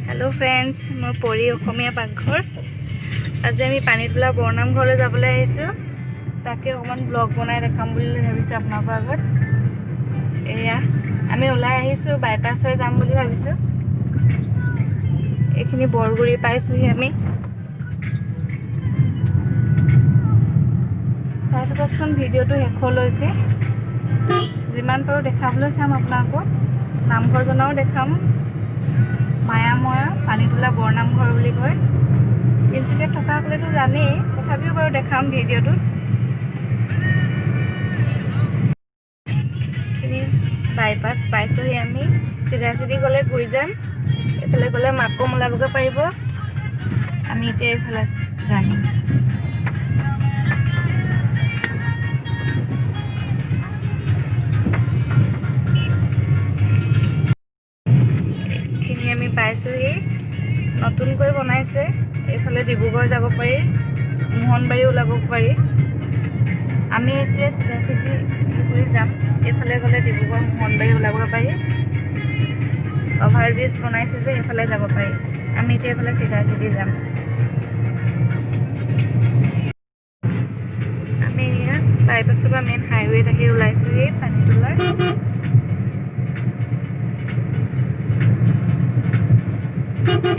Hello' friends, মই পৰি অসমীয়া পাকঘৰ। আজি আমি পানীতোলা বৰনামঘৰলৈ যাবলৈ আহিছোঁ। তাকে অকণমান ব্লগ বনাই দেখাম বুলি ভাবিছোঁ আপোনালোকৰ আগত। এয়া আমি ওলাই আহিছোঁ, বাইপাছ হৈ যাম বুলি ভাবিছোঁ। এইখিনি বৰগুৰি পাইছোঁহি আমি। চাই থাককচোন ভিডিঅ'টো শেষলৈকে। যিমান পাৰোঁ দেখাবলৈ চাম আপোনালোকক। নামঘৰজনাও দেখাম। মায়ামৰা পানীতোলা বৰনামঘৰ বুলি কয়। তিনিচুকীয়াত থকাসকলেতো জানেই, তথাপিও বাৰু দেখাম ভিডিঅ'টোত। এইখিনি বাইপাছ পাইছোঁহি আমি। চিধা চিধি গ'লে গুইজান, এইফালে গ'লে মাকুম ওলাবগৈ পাৰিব। আমি এতিয়া এইফালে যাম। এইখিনি আমি পাইছোঁহি। নতুনকৈ বনাইছে। এইফালে ডিব্ৰুগড় যাব পাৰি, মোহনবাৰী ওলাব পাৰি। আমি এতিয়া চিধা চিধি কৰি যাম। এইফালে গ'লে ডিব্ৰুগড় মোহনবাৰী ওলাব পাৰি। অভাৰ ব্ৰিজ বনাইছে যে, সেইফালে যাব পাৰি। আমি এতিয়া এইফালে চিধা চিধি যাম। আমি এয়া বাইপাছৰ পৰা মেইন হাইৱেত আহি ওলাইছোঁহি পানীতোলাৰ।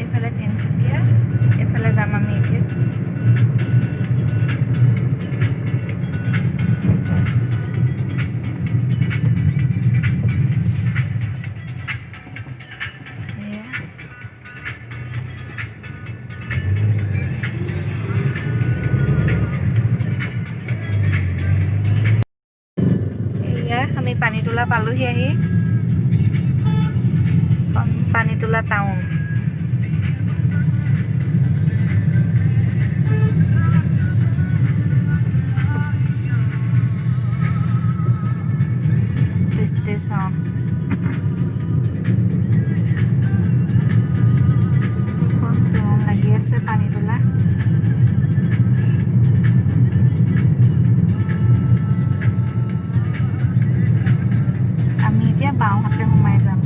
এইফালে তিনিচুকীয়া, এইফালে যাম আমি এতিয়া। এয়া এয়া আমি পানীতোলা পালোহি আহি। পানীতোলা টাউন। ষ্টেচন। এইখন তোৰণ লাগি আছে পানীতোলা। আমি এতিয়া বাওঁহাতে সোমাই যাম।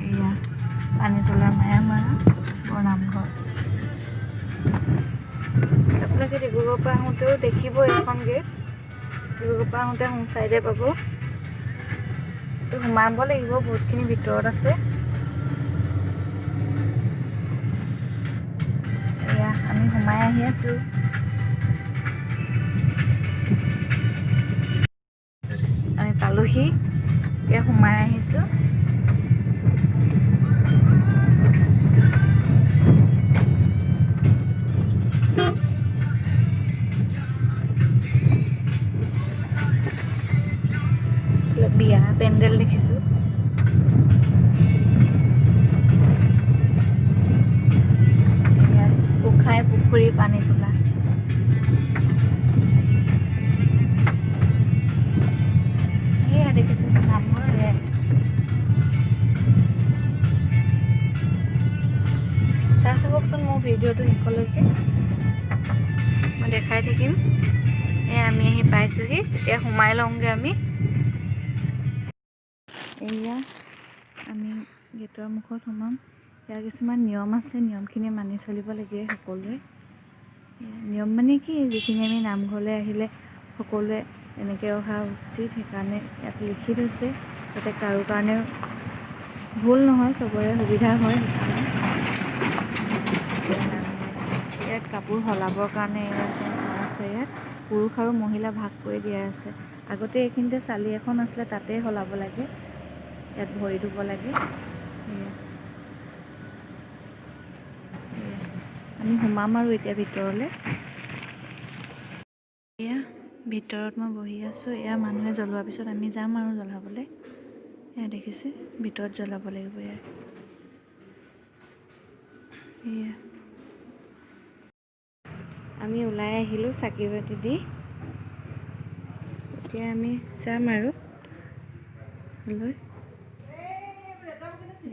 এয়া পানীতোলা মায়ামৰা বৰনামঘৰ। আপোনালোকে ডিব্ৰুগড়ৰ পৰা আহোঁতেও দেখিব এইখন গেট। ডিব্ৰুগড়ৰ পৰা আহোঁতে সোঁ চাইডে পাব। এইটো সোমাব লাগিব, বহুতখিনি ভিতৰত আছে। এয়া আমি সোমাই আহি আছোঁ। আমি পালোহি, এতিয়া সোমাই আহিছোঁ। বিয়া পেণ্ডেল দেখিছোঁ। এয়া গোসাঁই পুখুৰী পানীতোলা। সেয়া দেখিছে যে নামঘৰ, সেয়াই। চাই থাককচোন মোৰ ভিডিঅ'টো শেষলৈকে, মই দেখাই থাকিম। এয়া আমি আহি পাইছোঁহি, এতিয়া সোমাই লওঁগৈ আমি। এয়া আমি গেটৰ মুখত সোমাম। ইয়াৰ কিছুমান নিয়ম আছে, নিয়মখিনি মানি চলিব লাগে সকলোৱে। এয়া নিয়ম মানে কি, যিখিনি আমি নামঘৰলৈ আহিলে সকলোৱে এনেকৈ অহা উচিত, সেইকাৰণে ইয়াত লিখি থৈছে, যাতে কাৰো কাৰণে ভুল নহয়, চবৰে সুবিধা হয় সেইকাৰণে। ইয়াত কাপোৰ সলাবৰ কাৰণে আছে। ইয়াত পুৰুষ আৰু মহিলা ভাগ কৰি দিয়া আছে। আগতে এইখিনিতে চালি এখন আছিলে, তাতেই সলাব লাগে। ইয়াত ভৰি ধুব লাগে। এয়া এয়া আমি সোমাম আৰু এতিয়া ভিতৰলৈ। এয়া ভিতৰত মই বহি আছোঁ। এয়া মানুহে জ্বলোৱাৰ পিছত আমি যাম আৰু জ্বলাবলৈ। এয়া দেখিছে, ভিতৰত জ্বলাব লাগিব। এয়া এয়া আমি ওলাই আহিলোঁ চাকি বাতি দি। এতিয়া আমি যাম আৰু লৈ।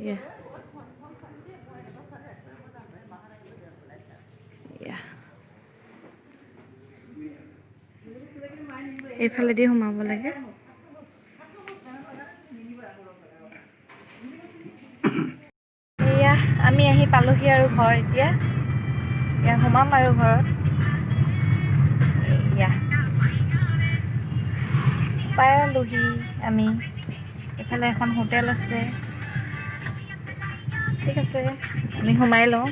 এয়া এয়া এইফালেদি সোমাব লাগে। এয়া আমি আহি পালোহি আৰু ঘৰ। এতিয়া এতিয়া সোমাম আৰু ঘৰত। এয়া পালোহি আমি। এইফালে এখন হোটেল আছে। ঠিক আছে, আমি সোমাই লওঁ।